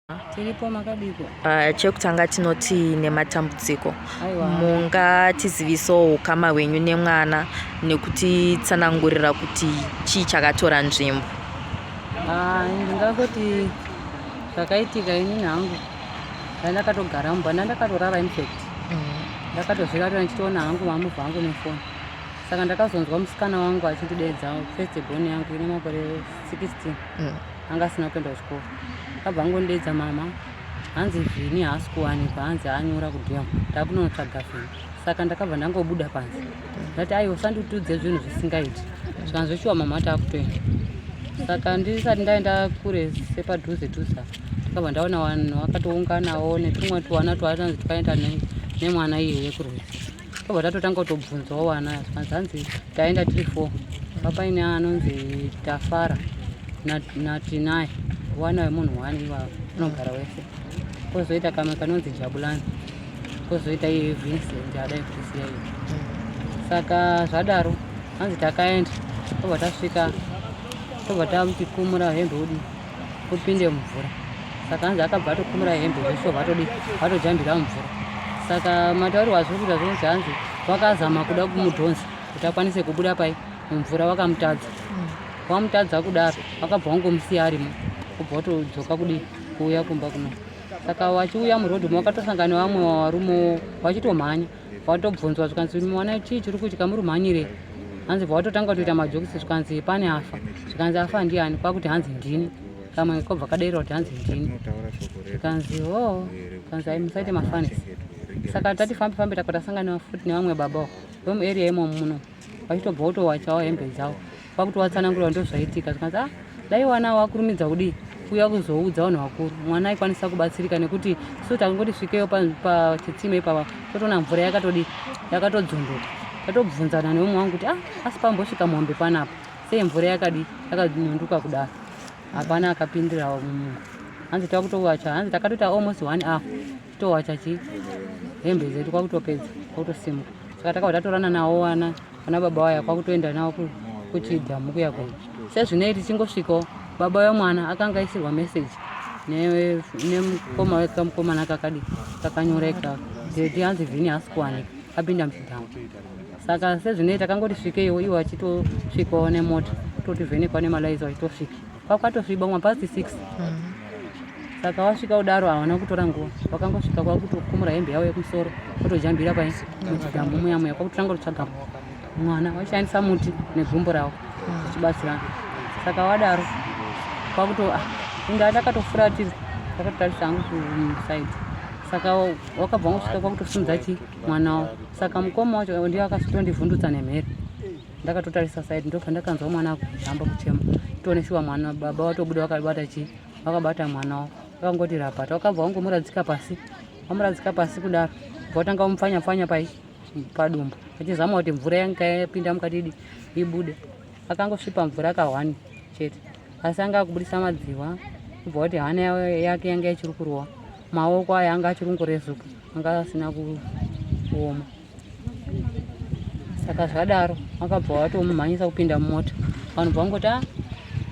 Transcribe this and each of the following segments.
Tiripo, makadiko? Chekutanga tinoti nematambudziko. Mungatizivisawo ukama hwenyu nemwana nekutitsanangurira kuti chii chakatora nzvimbo? Ah, ndingangoti zvakaitika, inini hangu ndandakatogara mumba, ndandakatorara infact. Ndakatozvirarira ndichitoona hangu mamovie angu nefoni. Saka ndakazonzwa musikana wangu achindidedza, first born yangu ine makore 16. Anga asina kuenda kuchikoro. Akabva angondidedza, "Mama," hanzi, "Vhini haasi kuwanikwa, hanzi anyura kudhemu, ndakunotsvaga Vhini." Saka ndakabva ndangobuda panze, ndati, "Aiwa, usanditudze zvinhu zvisingaiti." Zvikanzi, "Zvechiwa mama, taakutoenda." Saka ndisati ndaenda kure, sepadhuze dhuze apa, ndakabva ndaona vanhu vakatounganawo netumwe tuwana twatanzi twaenda nemwana iyeye kurwizi. Tobva tatotanga kutobvunzawo vana. Zvikanzi, hanzi taenda tiri four, papaine anonzi Tafara naTinai, wana wemunhu one ivavo unogara wese, kwozoita kamwe kanonzi Jabulani, kwozoita iye Vincent adai kutisiya iye. Saka zvadaro, hanzi takaenda, tobva tasvika, tobva tamuti, "Kumura hembe udi upinde mumvura." Saka hanzi akabva atokumura hembe zvesho, vatodi vatojambira mumvura. Saka mataurirwo azviri kuita zvokuti hanzi vakazama kuda kumudhonza kuti akwanise kubuda pai mumvura, vakamutadza. Wamutadza kudaro, vakabva vangomusiya arimo, kubva watodzoka kudi kuuya kumba kuno. Saka vachiuya murodhi wakatosangana nevamwe varumewo vachitomhanya, vatobvunzwa, zvikanzi, "Mwana, chii chiri kuitika? Muri mhanyirei?" Hanzi bva watotanga kutoita majokes. Zvikanzi, "Pane afa." Zvikanzi, "Afa ndiani?" Kwakuti hanzi, "Ndini." Kamwe kobva kadairira kuti hanzi, "Ndini." Zvikanzi, "O." Kanzi, "Ai, musaite mafunnies." Saka tati fambe fambe, takabva tasangana futi nevamwe babawo vemuarea imomo muno, vachitobva kutowachawo hembe dzavo, kwakuti watsanangura ndo zvaitika. Zvikanzi, "Ah, dai wana wakurumidza kudii kuuya kuzoudza vanhu vakuru, mwana aikwanisa kubatsirika, nekuti isu takangoti svikeyo pachitsime ipapa, totoona mvura yakatodii, yakatodzunduka." Tatobvunzana neumwe wangu kuti, "Ah, asi pambosvika mombe panapa sei mvura yakadii, yakanyunduka kudaro?" Hapana akapindirawo mumwe. Hanzi takutowacha, hanzi takatoita almost one hour towacha chi hembe dzedu, kwakutopedza, kwakutosimuka. Saka takabva tatorana nawo vana, vana baba vaya, kwakutoenda navo kuchidhamu kuya kuya. Sezvinei tichingosvikawo, baba vemwana akanga aisirwa meseji nemukoma wekamukomana kakadi kakanyora ikako, "Daddy," hanzi, "Vhini haasi kuwanika, apinda muchidhamu." Saka sezvinei takangoti svikeiwo, iwo achitosvikawo nemota, totivhenekwa nemalights, vachitosvika kwakwatosviba mwa past 6. Saka wasvika kudaro, havana kutora nguva, vakangosvika kwakutokumura hembe yavo yekumusoro, votojambira pai muchidhamu muya muya, kwakutotanga kutsvaga mwana, vachishandisa muti negumbo ravo zvichibatsirana. Saka wadaro kwakuto, ah, inda ndakatofuratira, ndakatotarisa hangu kuside. Saka wakabva wangosvika kwakutosimudza chi mwana wavo. Saka mukoma wacho ndiye akasvitondivhundutsa nemhere. Ndakatotarisa side, ndobva ndakanzwa mwana akujamba kuchema. Toone shuwa mwana, baba watobuda vakabata chi, vakabata mwana wavo, vakangoti rapata. Wakabva wangomuradzika pasi. Wamuradzika pasi kudaro, bva watanga kumupfanya pfanya pai padumbu, achizama kuti mvura yanga yapinda mukati idi ibude. Akangosvipa mvura kahwani chete, asi anga akubudisa madziwa, kubva kuti hana yake yanga ichiri kurova, maoko aya anga achiri kungorezuka, anga asina kuoma. Saka zvadaro, vakabva vatomumhanyisa kupinda mumota. Vanhu bva vangoti, "A,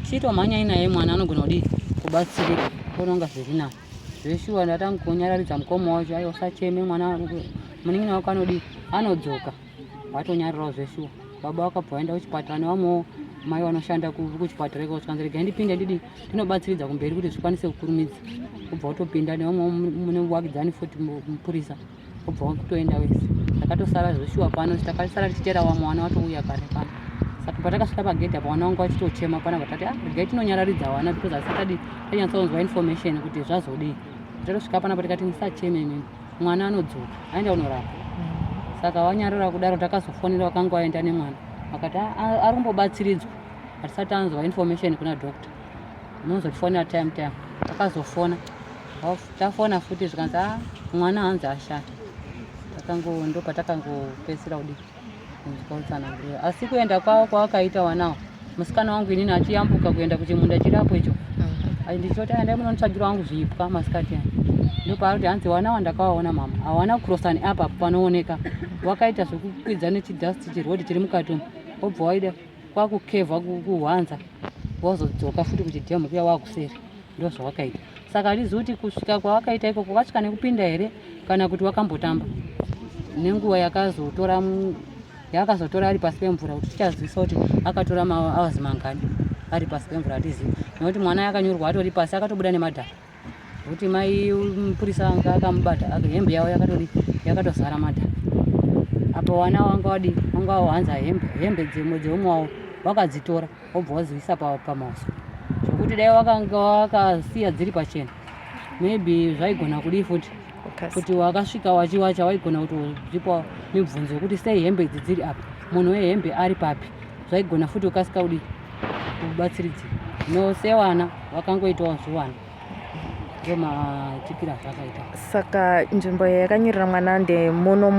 chitomhanyai naye, mwana anogona kudii, kubatsirika, ononga zviri nani." Zveshuwa ndatanga kunyararidza mukoma wacho, "Aiwa, usacheme, mwana munin'ina wako anodii, anodzoka." Vatonyarirawo zveshuwa. Baba vakabva vaenda kuchipatara nevamwewo mai vanoshanda kuchipatara ikoko. Zvikanzi, "Regai ndipinde, ndidii, ndinobatsiridza kumberi kuti zvikwanise kukurumidza." Kubva watopinda nevamwewo munewakidzani futi mupurisa, kubva wakutoenda wese. Takatosara zveshuwa pano, takasara tichitera vamwe vana vatouya kare pano. Saka patakasvika pagedhi apa, vana vanga vachitochema pana. Tati, "Ah, regai tinonyararidza vana, because hasati tanyatsonzwa information kuti zvazodii." Tatosvika panapa, tikati, "Musacheme imimi, mwana anodzoka, aenda kunorapwa." Saka wanyarara kudaro, takazofonera vakanga vaenda nemwana, vakati, "Ah, ah, ari kumbobatsiridzwa, hatisati tanzwa information kuna doctor, munozotifonera time time." Takazofona, tafona futi, zvikanzi, "A, mwana hanzi ashaya." Takango ndo patakangopedzisira kudii, kunzwa utsanangurira. Asi kuenda kwavo kwavakaita wanawo, musikana wangu inini achiyambuka kuenda kuchimunda chirapo icho, Ai, ndichoti, "Endai munonditsvagira wangu zvipwa masikati aya." Ndopaari kuti hanzi, "Wana wandakavaona mama hawana kucrossa neapa panooneka, wakaita zvekukwidza nechidust chiroad chiri mukati umu, wobva waida kwakukevha kuhwanza, wazodzoka futi kuchidhemu kuya wakuseri." Ndo zvawakaita. Saka hatizivi kuti kusvika kwawakaita ikoko wakasvika nekupinda here kana kuti wakambotamba nenguva yakazotora yaakazotora ari pasi pemvura kuti tichazivisa kuti akatora mahours mangani ari pasi pemvura hatizivi nekuti mwana yakanyorwa atori pasi akatobuda nemadhaka nekuti mai mupurisa anga akamubata hembe yavo yakatodi yakatozara madhaka apo wana wanga wadi wanga wawanza hembe hembe dzeumwe wavo wakadzitora wobva wazivisa pamauswa zvekuti dai wakanga wakasiya dziri pachena maybe zvaigona kudii futi kuti wakasvika wachiwacha waigona kuti uzipa mibvunzo yekuti sei hembe idzi dziri apa munhu wehembe ari papi zvaigona futi ukasika kudii kubatsiridzira no sewana wakangoitawo zviwana ndomaitikira zvakaita saka nzvimbo yakanyurira mwana ndemuno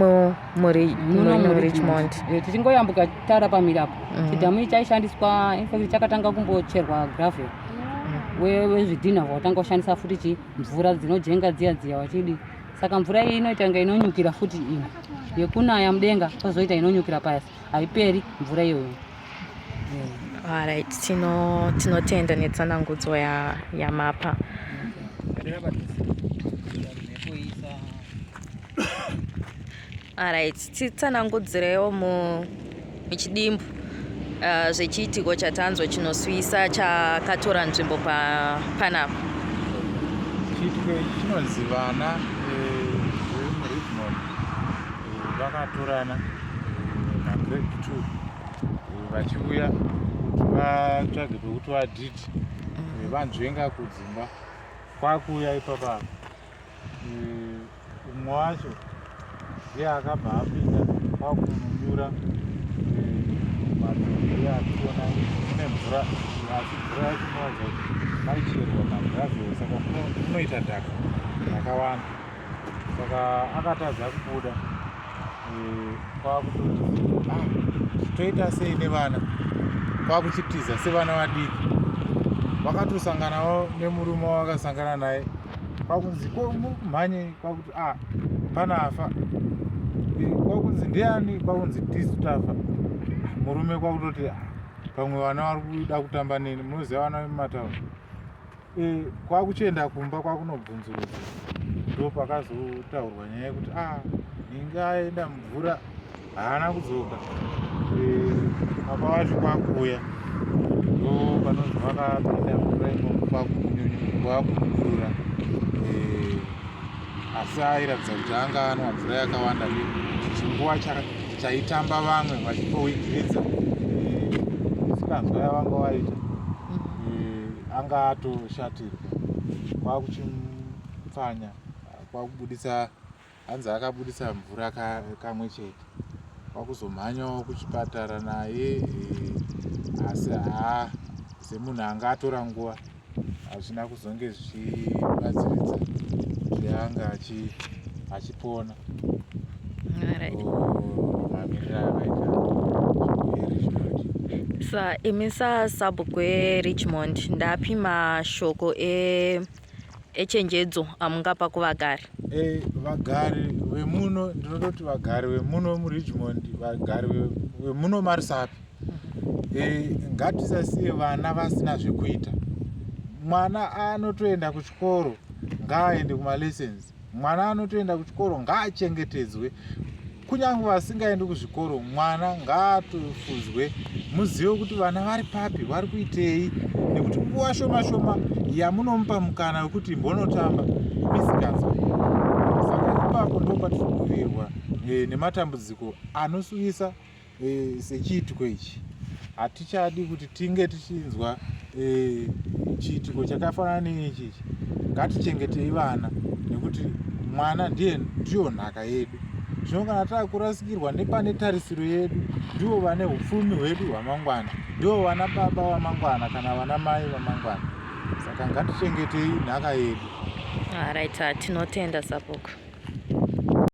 murichmond eh, tichingoyambuka tara pamiri apo mm. chidhamu ichi chaishandiswa infact chakatanga kumbocherwa gravel mm. wezvidhinha vatanga kushandisa futi chi mvura dzinojenga dziya dziya vachidi saka mvura iyi inoita inga inonyukira futi imwe yekunaya mudenga kozoita inonyukira pasi haiperi mvura iyoyo. Alright, tino tinotenda netsanangudzo ya yamapa. Alright, titsanangudzirewo mu muchidimbu zvechiitiko chatanzwa chinosuwisa chakatora nzvimbo pa panapa. Chiitiko ichi chinonzi vana vemuRidmond vakatorana magrade 2 vachiuya kuti vatsvage pekuti vadhidhi mm. vanzvenga kudzimba kwakuuya ipapa eh, umwe wacho ndiye akabva apinda kwakunonyura eh, matope atikuona mune mvura asi mvura yacho inoratidza kuti maicherwa magravel saka munoita dhaka rakawanda saka akatadza kubuda eh, kwakutoti ah, toita sei nevana kwakuchitiza sevana vadiki vakatosanganawo nemurume wavakasangana naye kwakunzi ko muri kumhanyei kwakuti ah pana afa eh, kwakunzi ndiani kwakunzi tisu tafa murume kwakutoti ah, pamwe vana vari kuda kutamba neni munoziva vana vemumatauni E, kwakuchienda kumba kwakunobvunzurudza ndo pakazotaurwa nyaya yekuti ah inge aenda mvura haana kudzoka e, baba vacho kwakuuya ndo panonzi vakapinda mvura imomo kwakunyurura e, asi airatidza kuti anga anwa mvura yakawanda chinguva chaitamba vamwe vachimbowigiridza misikanzwa yavanga vaita anga atoshatirwa kwakuchimupfanya kwakubudisa hanzi akabudisa mvura kamwe chete kwakuzomhanyawo kuchipatara naye eh, asi haa semunhu anga atora nguva hazvina kuzonge zvichibatsiridza kuti anga achipona mamiriro akaita Richmond. Sa imi sasabhuku weRichmond ndapi mashoko e echenjedzo amungapa kuvagari? E, vagari vemuno ndinototi vagari vemuno muRichmond vagari vemuno maRusape e, ngatisasiye vana vasina zvekuita mwana anotoenda kuchikoro ngaaende kumalessons Mwana anotoenda kuchikoro ngaachengetedzwe kunyange vasingaendi kuzvikoro mwana ngaatofudzwe muzive kuti vana vari papi vari kuitei nekuti nguva shoma shoma yamunomupa mukana wekuti imbonotamba misikanzwa saka ipapo ndo patiri kuvirwa e, nematambudziko anosuwisa e, sechiitiko ichi hatichadi kuti tinge tichinzwa e, chiitiko chakafanana neichi ichi ngatichengetei vana nekuti mwana ndiye ndiyo nhaka yedu zvino kana taakurasikirwa nepane tarisiro yedu ndivo vane upfumi hwedu hwamangwana ndivo vana baba vamangwana kana vana mai vamangwana saka ngatichengetei nhaka yedu Alright, tinotenda sabhuku.